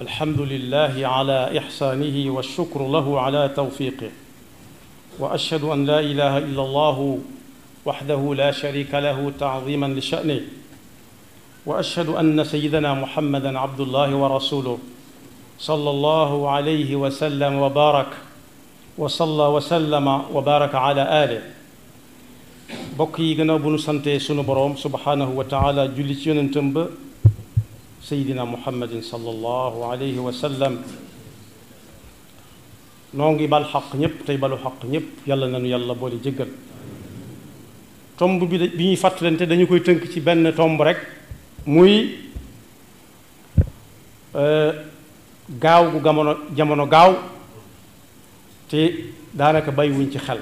الحمد لله على إحسانه والشكر له على توفيقه وأشهد أن لا إله إلا الله وحده لا شريك له تعظيما لشأنه وأشهد أن سيدنا محمدا عبد الله ورسوله صلى الله عليه وسلم وبارك وصلى وسلم وبارك على آله bokk yi gannaaw bu nu sante sunu boroom subhanahu wa taala julli ci yonentam ba seydina muhammadin sallallahu alayhi wa sallam noo ngi bal xaq ñépp tey balu xaq ñépp yàlla nanu yàlla boole jéggal tomb bi ñuy fàttalante dañu koy tënk ci benn tomb rek muy gaaw gu jamono gaaw te daanaka bàyyiwuñ ci xel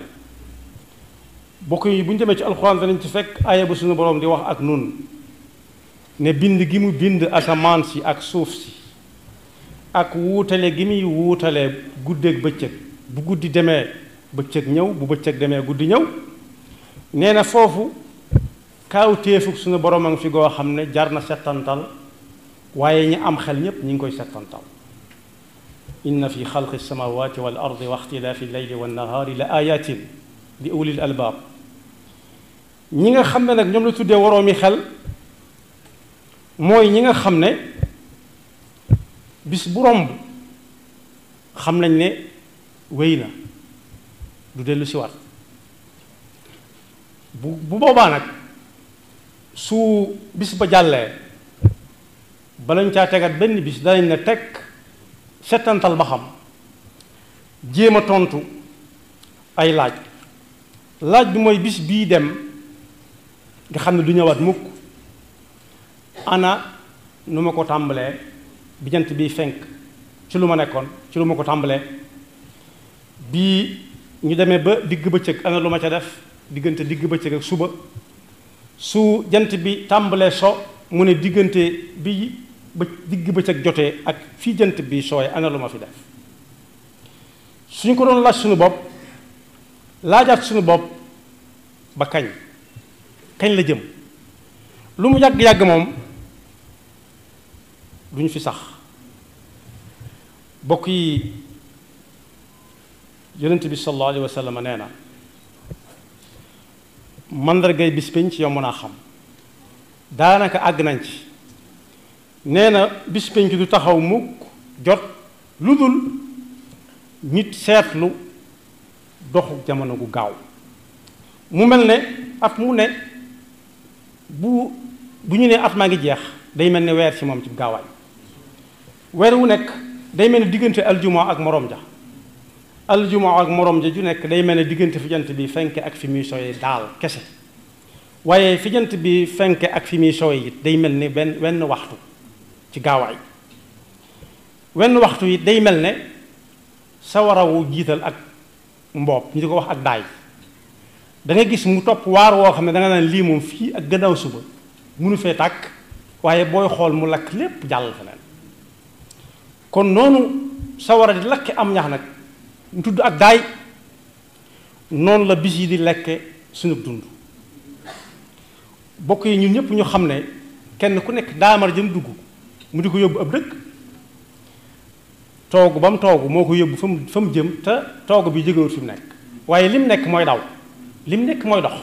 bokk yi bu ñu demee ci alxuraan danañ ci fekk aaya bu suñu boroom di wax ak nun ne bind gi mu bind asamaan si ak suuf si ak wuutale gi muy wuutale guddeeg bëccëg bu guddi demee bëccëg ñëw bu bëccëg demee guddi ñëw nee na foofu kaawteefuk suñu boroom a ngi fi goo xam ne jar na settantal waaye ñi am xel ñépp ñi ngi koy settantal inna fi xalqi samawati wal ardi wa ixtilaafi leyli wan nahaari la ayatin li ulil albaab ñi nga xam ne nag ñoom la tuddee waroomi xel mooy ñi nga xam ne bis bu romb xam nañ ne wéy na du dellu si waat bu boobaa nag su bis ba jàllee balañ caa tegat benn bis danañ ne teg settantal ba xam jéem a tontu ay laaj bi mooy bis bii dem nga xam ne du ñëwaat mukk ana nu ma ko tàmbalee bi jant bii fenk ci lu ma nekkoon ci lu ma ko tàmbalee bii ñu demee ba digg bëccëg ana lu ma ca def diggante digg bëccëg ak suba su jant bi tàmbalee so mu ne diggante bi ba digg bëccëg jotee ak fii jant bi sooy ana lu ma fi def suñu ko doon laaj suñu bopp laajaat suñu bopp ba kañ la jëm lu mu yàgg-yàgg moom duñu fi sax bokk yi yonent bi sallallahu alayhi wa sallam nee na mandargay bis pénc yomb naa xam daanaka àgg nañ ci nee na bis pénc du taxaw mukk jot lu dul nit seetlu doxu jamono gu gaaw mu mel ne at mu ne bu ñu nee at maa ngi jeex day mel ne weer ci moom ci gaawaay weer wu nekk day mel ne diggante aljuma ak morom ja aljuma ak morom ja ju nekk day mel ne diggante fi jant bi fenke ak fi muy sooyee daal kese waaye fi jant bi fenke ak fi muy sooyee it day mel ne wenn waxtu ci gaawaay wenn waxtu it day mel ne sawarawu jiital ak mboob ñu di ko wax ak daay da nga gis mu topp waar woo xam ne da nga naan lii moom fii ak gannaaw suba munu fee tàkk waaye booy xool mu lakk lépp jàll feneen kon noonu sawara di lakke am ñax nag mu tudd ak daay noonu la bis yi di lekke suñu dund bokk yi ñun ñëpp ñu xam ne kenn ku nekk daamar jëm dugg mu di ko yóbbu ab dëkk toogu ba mu toogu moo ko yóbbu fa mu jëm te toogu bi jógewut fi mu nekk waaye lim nekk mooy daw lim nekk mooy dox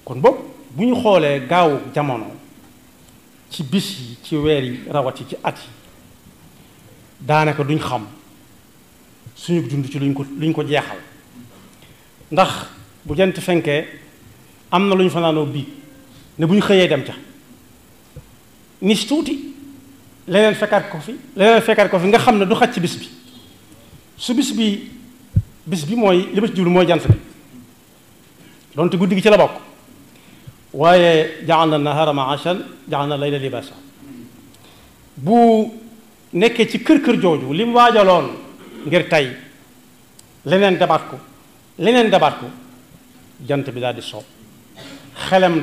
kon boog bu ñu xoolee gaawu jamono ci bis yi ci weer yi rawati ci at yi daanaka duñ xam suñu dund ci luñ ko jeexal ndax bu jant fenkee am na lu ñu fanaanoo bii ne bu ñu xëyee dem ca nis tuuti leneen fekkaat ko fi nga xam ne du xaj ci bis bi su bis bi mooy li ma ci jublu mooy jant bi donte guddi gi ci la bokk waaye ja'alna nahaara ma'ashan ja'alna layla libaasa bu nekkee ci kër jooju li mu waajaloon ngir tey leneen dabaat ko jant bi daal di soob xelam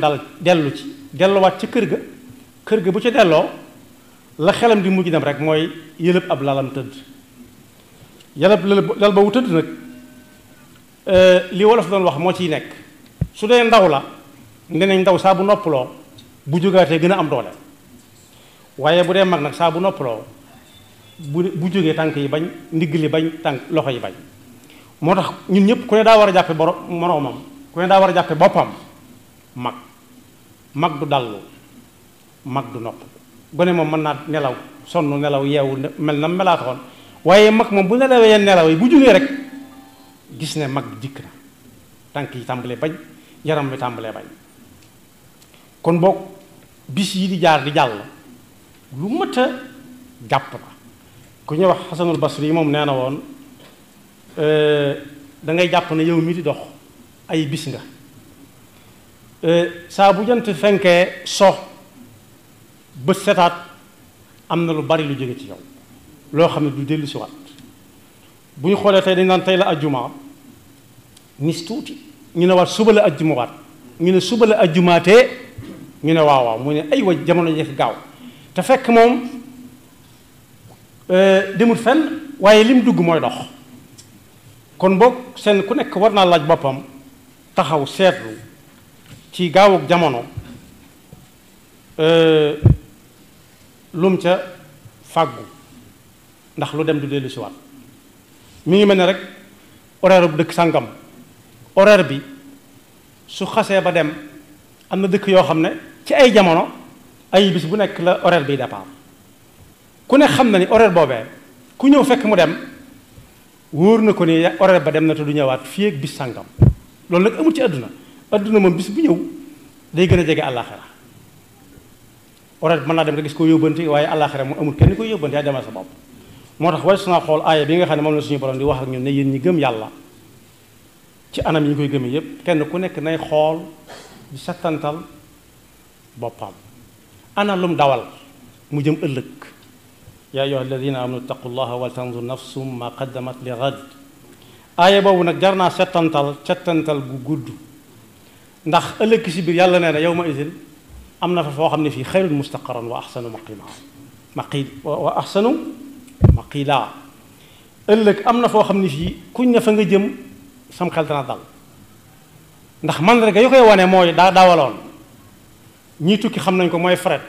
delluwaat ci kër ga bu ci delloo la xelam di mujj dem rek mooy yëlëb ab lalam tëdd lal ba wu tëdd nag li wolof doon wax moo ciy nekk su dee ndaw la ne nañ ndaw saa bu noppaloo bu jógaatee gën a am doole waaye bu dee mag nag saa bu noppaloo bu jógee tànk yi bañ ndigg li bañ tànk loxo yi bañ. moo tax ñun ñëpp ku ne daa war a jàppe moroomam ku ne daa war a jàppe boppam mag du dallu mag du nopp gone moom mën naa nelaw sonn nelaw yeewu mel na melaatoon waaye mag moom bu nelawee nelaw yi bu jógee rek gis ne mag dikk na tànk yi tàmbalee bañ yaram bi tàmbalee bañ. kon boog bis yi di jaar di jàll lu mat a jàpp la ku ñuy wax Xasanul Basri yi moom nee na woon da ngay jàpp ne yow mi di dox ay bis nga saa bu jant fenkee so bët setaat am na lu bari lu jóge ci yow loo xam ne du dellu si waat bu ñu xoolee tey dañ naan tey la ajjuma nis tuuti ñu ne waat suba la ajjuma waat ñu ne suba la ajjumaatee ñu ne waaw waaw mu ne ay wa jamono jekk gaaw te fekk moom demul fenn waaye lim dugg mooy dox. kon boog seen ku nekk war naa laaj boppam taxaw seetlu ci gaawug jamono lum ca fàggu ndax lu dem du dellu si waat mi ngi mel ne rek horaire bu dëkk sàngam horaire bi su xasee ba dem am na dëkk yoo xam ne ci ay jamono ay bis bu nekk la horaire biy départ ku ne xam na ni horaire boobee ku ñëw fekk mu dem wóor na ko ni horaire ba dem na te du ñëwaat fii ak bis sàngam loolu nag amul ci àdduna moom bis bu ñëw day gën a jege àllaaxira horaire bi mën naa dem nga gis ko yóbbante waaye àllaaxira mu amul kenn koy yóbbante yaa demal sa bopp. moo tax war naa xool aaya bi nga xam ne moom la suñu borom di wax ak ñun ne yéen ñi gëm yàlla ci anam yi ñu koy gëmee yépp kenn ku nekk nay xool di settantal boppam ana lum dawal mu jëm ëllëg. yaa ayyuha alladina amanu ittaqullaha wal tanzur nafsum ma qaddamat li ghad aaya boobu nag jar naa settantal gu gudd ndax ëllëg si biir yàlla nee na yawma idin am na fa foo xam ne fii xayrun mustaqarran wa ahsanu maqila ëllëg am na foo xam ne fii kuñ ne fa nga jëm sam xel dana dal ndax mandarga yu koy wane mooy daa daawaloon ñii tukki xam nañ ko mooy fret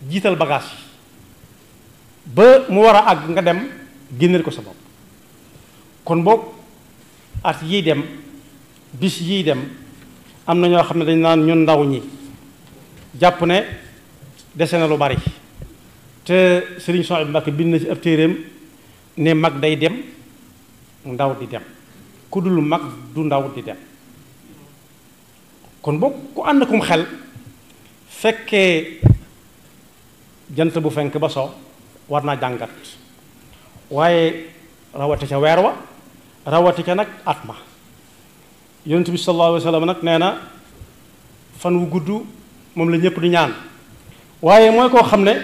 jiital bagage yi ba mu war a àgg nga dem génneel ko sa bopp kon boog at yii dem bis yii dem am na ñoo xam ne dañ naan ñun ndaw ñi jàpp ne dese na lu bari te Sëriñ Souhaïbou Mbacké bind na ci ab téeréem ne mag day dem ndaw di dem ku dul mag du ndaw di dem kon boog ku ànd kum xel fekkee jant bu fenk ba so war naa jàngat waaye rawati ca weer wa rawati ca nag at ma yonent bi sallallahu alayhi wa sallam nag nee na fan wu gudd moom la ñëpp di ñaan waaye mooy koo xam ne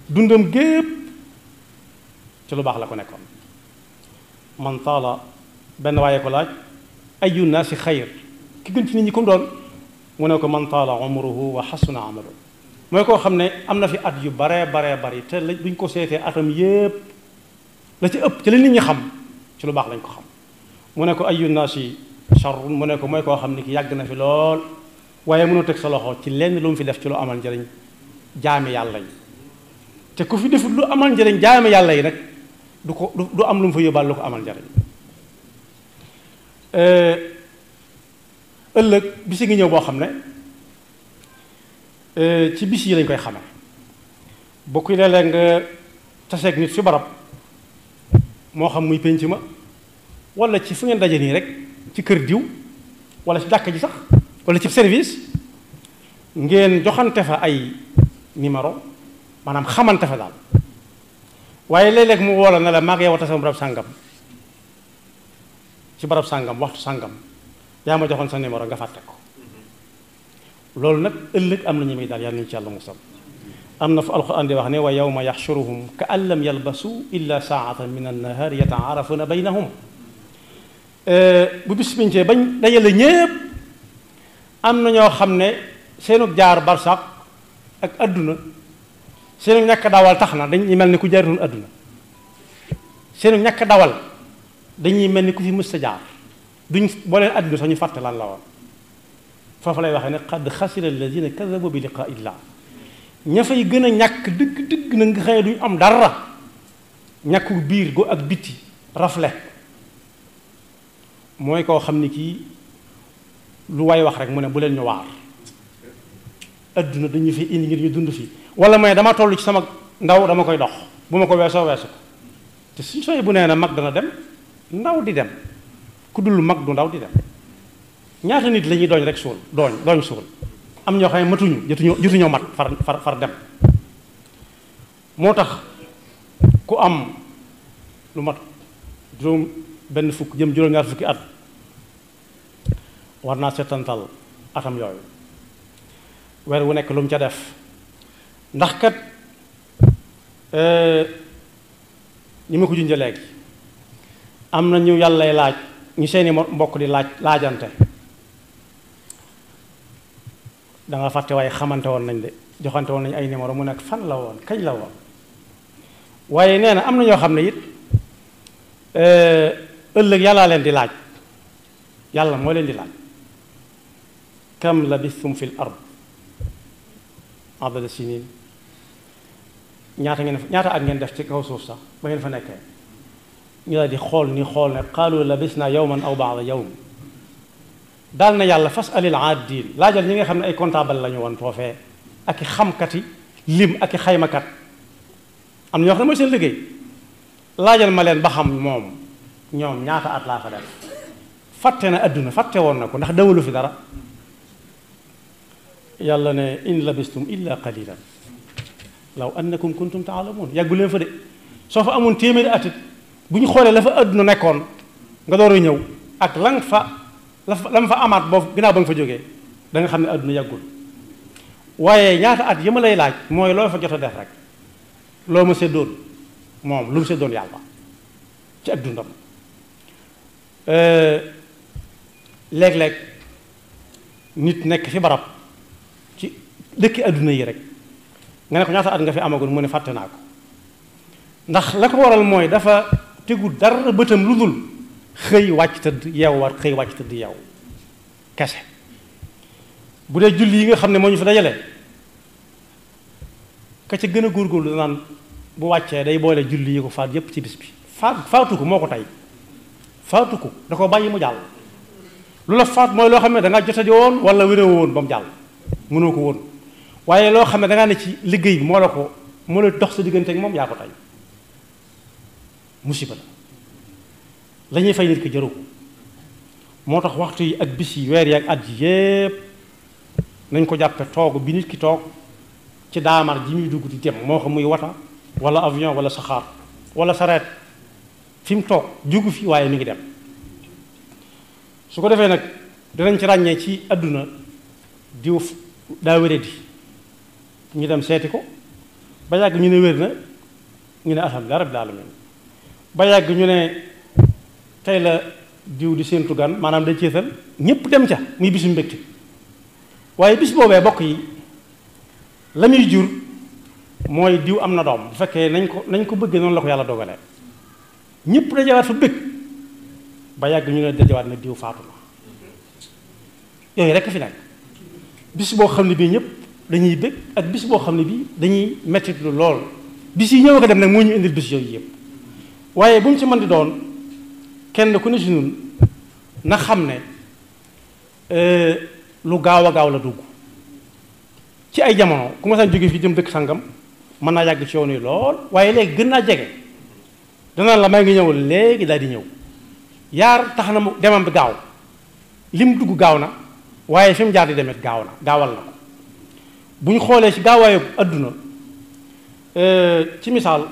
dundam gépp ci lu baax la ko nekkoon man taala benn waaye ko laaj ayu naasi xayr ki gën ci nit ñi comme doon mu ne ko man taala umruhu wa xasuna amalu mooy koo xam ne am na fi at yu baree bari te duñ ko seetee atam yépp la ci ëpp ci la nit ñi xam ci lu baax lañ ko xam mu ne ko ayu naasi sharrun mu ne ko mooy koo xam ne ki yàgg na fi lool waaye mënoo teg sa loxo ci lenn lu mu fi def ci lu amal njëriñ jaami yàlla yi te ku fi defut lu amal njëriñ jaami yàlla yi nag du am lu mu fa yóbbaal lu ko amal njëriñ ëllëg bisi ngi ñëw boo xam ne ci bis yi lañ koy xamee bokk léeg-léeg nga taseeg nit fi barab moo xam muy pénc ma wala ci fu ngeen daje nii rek ci kër diw wala ci jàkk ji sax wala ci service ngeen joxante fa ay numéro maanaam xamante fa daal waaye léeg-léeg mu woola ne la maa ngi yow a tase barab sàngam ci barab sàngam waxtu sàngam yaa ma joxoon sa numéro nga fàtte ko loolu nag ëllëg am na ñu muy daal yàlla nañu ci yàlla musal am na fu alquran di wax ne wa yawma yaxshuruhum ka an lam yalbasu illa saatan min annahaari yataarafuna baynahum bu bis bincee bañ dajale ñépp am na ñoo xam ne seenu jaar barsax ak adduna seenu ñàkk dawal tax na dañuy mel ni ku jaarul adduna seenu ñàkk dawal dañuy mel ni ku fi mës sa jaar duñ boo leen adduna sax ñu fàtte lan la woon foofu lay waxee ne qad xasira alladina kadabu bi liqaa illah ña fay gën a ñàkk dëgg na nga xëy duñ am dara ñàkku biir go ak biti rafle mooy koo xam ni kii lu waay wax rek mu ne bu leen ñu waar adduna dañu fi indi ngir ñu dund fi wala may dama toll ci sama ndaw dama koy dox bu ma ko weesoo weesu ko te suñ sooy bu nee na mag dana dem ndaw di dem ku dul mag du ndaw di dem ñaata nit la ñuy dooñ rek suul dooñ suul am ñoo xam ne matuñu jotuñoo mat far dem moo tax ku am lu mat juróom benn fukk jëm juróom-ñaar fukki at war naa seetantal atam yooyu weer wu nekk lu mu ca def ndax kat ñi ma ko junjee léegi am na ñu yàllay laaj ñu seeni mbokk di laajante da nga fàtte waaye xamante woon nañ de joxante woon nañ ay numéro mu nekk fan la woon kañ la woon waaye nee na am na ñoo xam ne it ëllëg yàllaa leen di laaj yàlla moo leen di laaj kam labistum fil ard adada sinin ñaata at ngeen def ci kaw suuf sax ba ngeen fa nekkee ñu la di xool ni xool ne qaalu labisna yawman aw ba'da yawm daal na yàlla fas alil aadin laajal ñi nga xam ne ay comptable la ñu woon foofee ak i xamkati lim ak i xaymakat am na ñoo xam ne mooy seen liggéey laajal ma leen ba xam moom ñoom ñaata at laa fa def fàtte na adduna fàtte woon na ko ndax dawalu fi dara yàlla ne in labistum illa qalilan law annakum kuntum taalamuun yàggu leen fa de soo fa amoon téeméeri atit bu ñu xoolee la fa adduna nekkoon nga door a ñëw ak la nga fa amaat boobu ginnaaw ba nga fa jógee da nga xam ne adduna yàggul waaye ñaata at yi ma lay laaj mooy loo fa jot a def rek loo ma séddoon moom lu mu séddoon yàlla ci ak dundam léeg-léeg nit nekk fi barab ci dëkki adduna yi rek nga ne ko ñaata at nga fi amagoon mu ne fàtte naa ko ndax la ko waral mooy dafa tegu dara bëtam lu dul xëy wàcc tëdd yeewu war xëy wàcc tëdd yeewu kese bu dee julli yi nga xam ne moo ñu fi dajale ka ca gën a góorgóorlu danaan bu wàccee day boole julli yi ko faat yépp ci bis bi faatu ko moo ko tey faatu ko da ko bàyyi mu jàll lu la faat mooy loo xam ne da nga jotadi woon wala wéréwo woon ba mu jàll mënoo ko woon waaye loo xam ne da ngaa ne ci liggéey bi moo la dox sa diggante ak moom yaa ko tey musiba la ñuy fay nit ko jëru moo tax waxtu yi ak bis yi weer yi ak at yi yépp nañ ko jàppe toog bi nit ki toog ci daamar ji muy dugg di dem moo xam muy wata wala avion wala saxaar wala sareet fi mu toog jugu fi waaye mi ngi dem su ko defee nag dinañ ci ràññee ci àdduna diw daa wéré di ñu dem seeti ko ba yàgg ñu ne wér na ñu ne alhamdulilah rabbil alamin ba yàgg ñu ne tey la diw di séentu gan maanaam dañ ceetal ñépp dem ca muy bisu mbégte waaye bis boobee bokk yi la muy jur mooy diw am na doom bu fekkee nañ ko bëggee noonu la ko yàlla dogalee ñépp dajawaat fa bëgg ba yàgg ñu ne dajawaat na diw faatu na yooyu rekk fi nekk bis boo xam ne bii ñépp dañuy bëgg ak bis boo xam ne bii dañuy mettit lu lool bis yi ñëw ko dem nag moo ñu indil bis yooyu yëpp waaye bu mu ci mën di doon kenn ku ne si ñun na xam ne lu gaaw a gaaw la dugg ci ay jamono ku ma saan jóge fii jëm dëkk sangam mën naa yàgg ci yoon yi lool waaye léegi gën naa jege dana la may ngi ñëw léegi daal di ñëw yaar tax na mu demam bi gaaw lim dugg gaaw na waaye fi mu jaar di demet gaaw na gaawal na ko bu ñu xoolee ci gaawaayu adduna ci misaal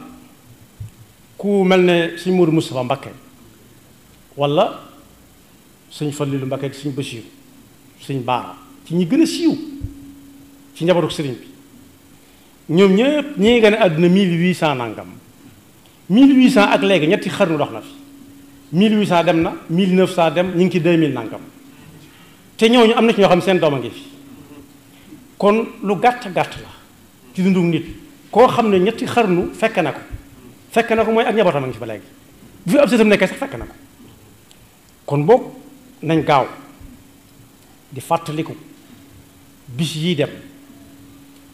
ku mel ne suñ Mourou Moustapha Mbakke wala suñ Fallilu Mbakke suñ Bachir suñ Baara ci ñi gën a siiw ci njabootu sëriñ bi ñoom ñëpp ñi ngi gën a àdduna 1800 nangam 1800 ak léegi ñetti xarnu dox na fi 1800 dem na 1900 dem ñu ngi ci 2000 nangam te ñooñu am na ci ñoo xam seen doom a ngi fi kon lu gàtt gàtt la ci dundu nit koo xam ne ñetti xarnu fekk na ko mooy ak njabootam a ngi fi ba léegi bu fi ab sëtam nekkee sax fekk na ko kon boog nañ gaaw di fàttaliku bis yii dem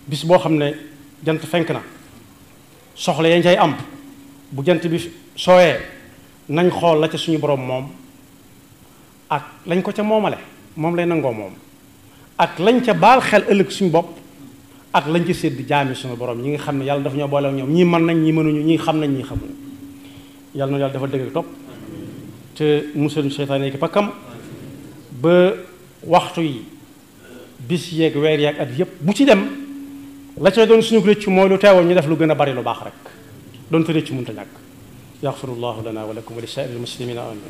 bis boo xam ne jant fenk na soxla yañ cay am bu jant bi sooyee nañ xool la ca suñu borom moom ak lañ ko ca moomale moom lay nangoo moom ak lañ ca baal xel ëllëg suñu bopp ak lañ ca sédd jaami suñu borom ñi nga xam ne yàlla dafa ñoo boole ak ñoom ñii mën nañ ñii mënuñu ñii xam nañ ñii xamuñu yàlla na yàlla dafa dëgg topp te musal seytaane ki pakkam ba waxtu yi bis yeeg weer yeeg at yépp bu ci dem la cay doon suñu rëcc mooy lu teewoon ñu def lu gën a bari lu baax rek doon te rëcc mënta ñàkk yaxfirullahu lana wa lakum wa li saa'iril muslimina amin